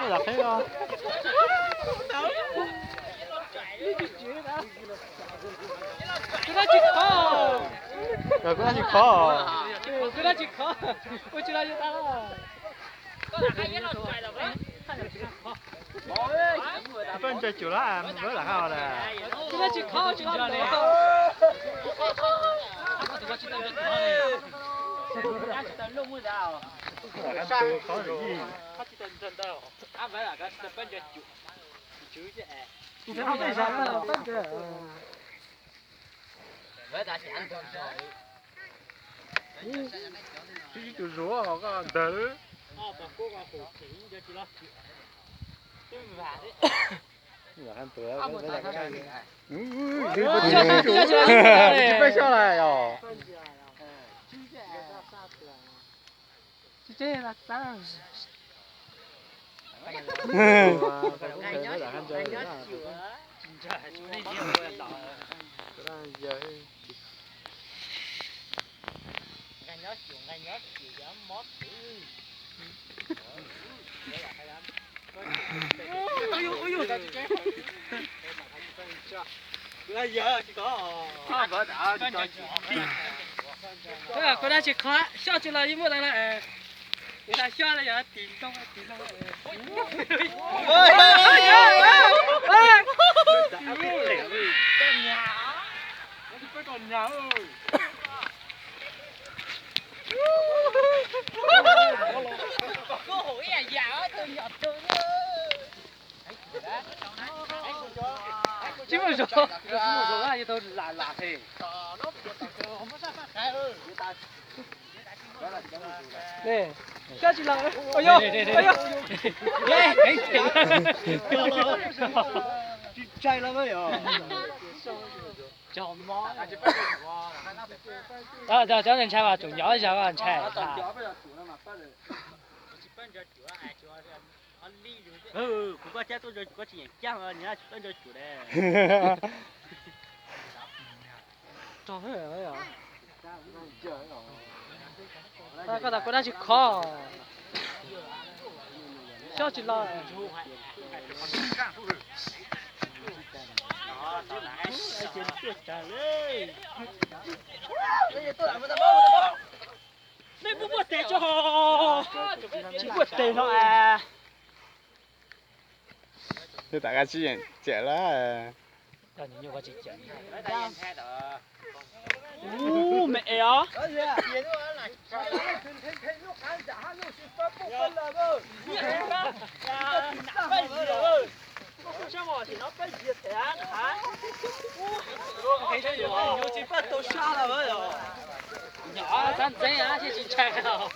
Los qheb os. Kuv dab tsis khov. Kuv dab tsis khov. Kuv dab tsis khov. Ua tsis los yus tas los. Peb ntsa cum lab, peb lam hais os. Kuv dab tsis khov tsis los. Ib tug zuag ho koj ntawd. Peb xyob lawm os. Kuv dab tsis khov, xyob tsis los yeej muaj tas lawm. Kuv tas xyob los yog tis ntoo tis ntoo. Tsis muaj zog, tsis muaj zog, yog tau lam lam he. Xyob tsis los, yog, yog. Tsis ntshai los yog. Cov ntshai mas tsum nyov zog ntshai. Kuv koj cab tuaj, koj tsis nyiam cab, nyiam tsis pab ntso cum de. Koj tas kuv dab tsis khov, xyob tsis los. Nej muab muaj tes tso, tsis muaj tes no es. Twb tas koj tsis yeem cawm lawm. Ub, me es os. Nyuj tsis pab tau sab lawm. Nyuj txhab ntxeeb thiaj tsis ntshai os.